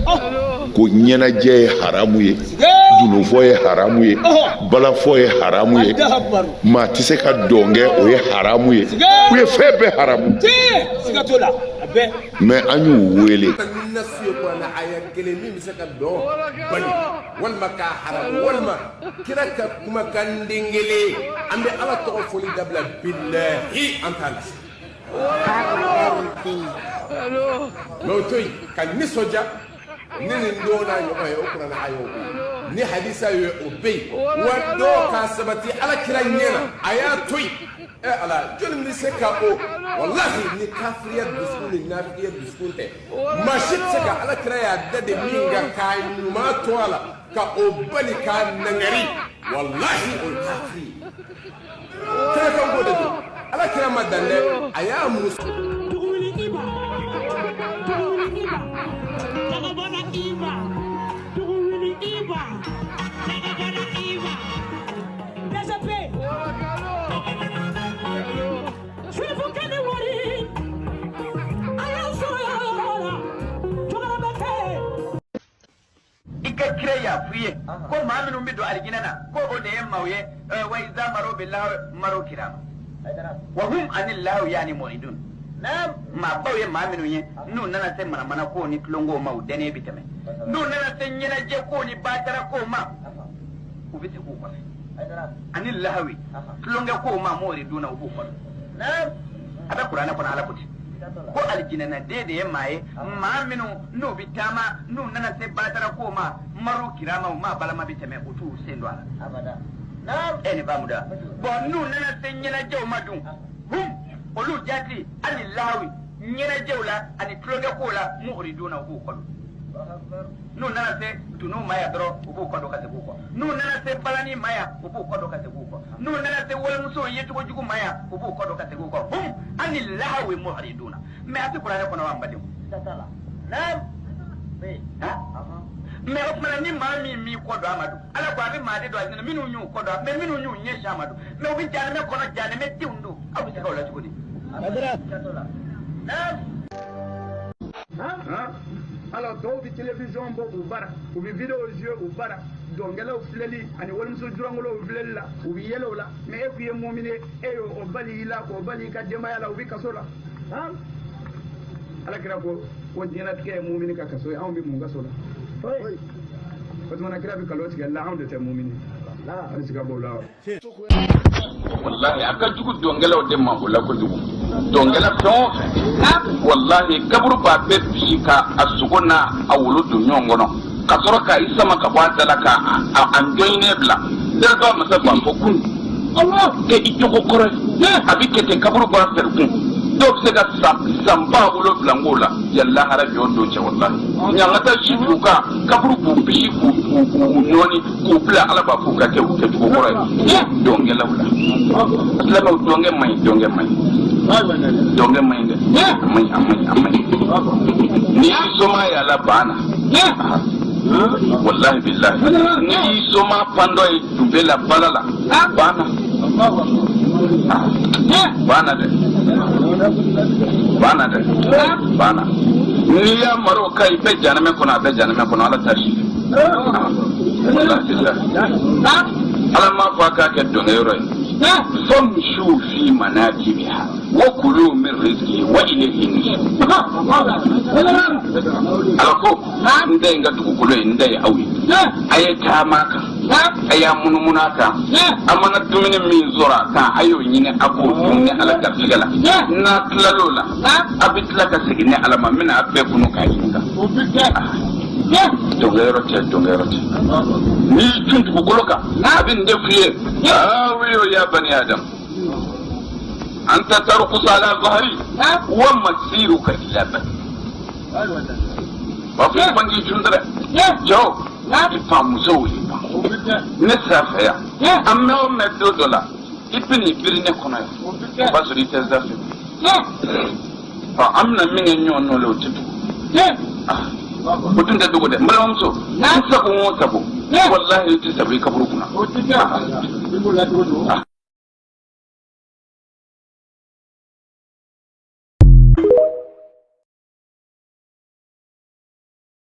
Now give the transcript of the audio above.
Ko ɲɛnajɛ ye haramu ye, dununfɔ ye haramu ye, balafɔ ye haramu ye, maa tɛ se ka dɔn kɛ, o ye haramu ye, u ye fɛn bɛɛ haramu. Mais an y'u wele. Ni nasu ye kuranɛ aya kelen min bɛ se ka dɔn bali walima k'a haramu walima kira ka kumakan den kelen, an bɛ Ala tɔgɔ fɔli dabila, bilahi an t'a lase. Mais o to yen ka nisɔndiya ni nin don n'a ɲɔgɔn ye, o kuranɛ aya o bɛ yen, ni hadisa ye o bɛ yen, wa dɔw k'a sabati Ala kira ɲɛ na, a y'a to yen. Ɛ Ala, jɔnni bɛ se ka o? Walahi, ni kafiriya dusukun ni nafigiya dusukun tɛ, maa si tɛ se ka Ala kira y'a da de min kan k'a ɲuman to a la ka o bali k'a nangari. Walahi, o ye kafiri ye. Kira kan ko de don. Ala kira ma dan dɛ, a y'a muso. Dugwili Iba, Dugwili Iba, Jagabana Iba, Dugwili Iba, Jagabana Iba, DGP, Sirifu Kani Wari, a y'aw sɔrɔ yɔrɔ la, cɛkɔrɔba tɛ. I ka kira y'a f'i ye ko maa minnu bɛ don alijinɛ na, ko o de ye maaw ye, wa iza maro billahi maro kirama wa hum anil lahwi yani muridun. Maabaw ye maa minnu ye, n'u nana se manamana ko ni tulonko ma, u dɛnɛ bɛ tɛmɛ. N'u nana se ɲɛnajɛ ko ni batara ko ma, u bɛ se k'u kɔfɛ. Ani lahawi, tulonkɛ ko ma, muridun na, u b'u kɔfɛ. A bɛ kuranɛ kɔnɔ, Ala ko ten ko alijinɛnaden de ye maa ye, maa minnu n'u bɛ taama, n'u nana se batara ko ma, maro kirama, u maa balama bɛ tɛmɛ, u t'u sen don a la. E ni bamuda bɔn, n'u nana se ɲɛnajɛw ma dun, hum, olu jati ani lahawi, ɲɛnajɛw la ani tulonkɛ kow la, muriduna, u b'u kɔ don. N'u nana se dunu ma yan dɔrɔn, u b'u kɔ don ka segin u kɔ. N'u nana se balani ma yan, u b'u kɔ don ka segin u kɔ. N'u nana se walimusow yecogo jugu ma yan, u b'u kɔ don ka segin u kɔ. Hum ani lahawi muriduna. Mais a tɛ kuranɛ kɔnɔ wa, n badenw? Mais o tuma na, ni maa min m'i kɔ don a ma dun, Ala ko a bɛ maa de don alijinɛ minnu y'u kɔ don, mais minnu y'u ɲɛsin a ma dun, mais u bɛ jahanamɛ kɔnɔ, jahanamɛ denw don. Aw bɛ se ka o la cogo di? Alors dɔw bɛ télévision bɔ u bara, u bɛ vidéo jouer u bara, dɔnkɛlaw filɛli ani walimuso jurankolow filɛli la, u bɛ yɛlɛ o la. Mais e k'i ye mɔmini ye, e y'o bali i la, k'o bali i ka denbaya la, u bɛ kaso la. Ala kira ko ko diɲɛlatigɛ ye mumini ka kaso ye. Anw bɛ mun kaso la? O tuma na, kira bɛ kalon tigɛ la, anw de tɛ mumini, hali siga b'o la. Wallahi, a ka jugu dɔnkɛlaw de ma o la kojugu. Dɔnkɛla fɛn o fɛn, wallahi, kaburu b'a bɛɛ bisi ka a sogo n'a a wolo don ɲɔgɔn kɔnɔ ka sɔrɔ ka i sama ka bɔ a da la ka a njɔɲinɛ bila. Dɛrɛba masa b'a fɔ kun kɛ i cogo kɔrɔ ye, a bɛ kɛ ten, kaburu b'a fɛrɛ kun. Dɔw bɛ se ka san 7000 k'o la yan lahara jɔ don cɛ. Wallahi, ɲangata si t'u kan, kaburu b'u bisi k'u ɲɔni k'u bila. Ala b'a fɔ ka kɛ u kɛcogo kɔrɔ ye dɔnkɛlaw la. Silamɛw, dɔnkɛ man ɲi, dɔnkɛ man ɲi, dɔnkɛ man ɲi dɛ, a man ɲi, a man ɲi, a man ɲi. N'i y'i soma y'a la banna, wallahi billahi, n'i y'i soma pandɔ ye dube la, bala la, banna, banna dɛ, banna dɛ, banna. N'i y'a maro ka i bɛ jahanamɛ kɔnɔ, a bɛ jahanamɛ kɔnɔ, Ala t'a si fɛ. Wallahi billahi, Ala m'a fɔ a k'a kɛ dɔnkɛyɔrɔ ye. Famshu fi manakibiha wa kulu min rizqihi wa ilayhi nushur. Ala ko n da ye n ka dugukolo ye, n da ye aw ye, a ye taama kan, a y'a munumunu a kan, a mana dumuni min sɔrɔ a kan, a y'o ɲini, a k'o dun ni Ala garijɛgɛ la. N'a tilal'o la, a bɛ tila ka segin ni Ala ma, n bɛna a bɛɛ kunu k'a ɲininka. Dɔnkɛyɔrɔ tɛ, dɔnkɛyɔrɔ tɛ. N'i cun dugukolo kan, a bɛ nin de f'i ye: awiyo ya bani adam, anta tarkusu ala zahari wa masiruka ila bani. B'a fɔ i man k'i cun dɛ, cɛw i pan, musow i pan. Ne sira fɛ yan, an mɛn o mɛn, don dɔ la i bɛ n'i biri ne kɔnɔ yan, o b'a sɔrɔ i tɛ sira fɛ. Ɔ, an bɛna min kɛ ɲɔgɔn nɔ la, o tɛ tugu, o dun tɛ dogo dɛ. N balimamuso, n sago o sago, walahi, i tɛ sago i kaburu kunna.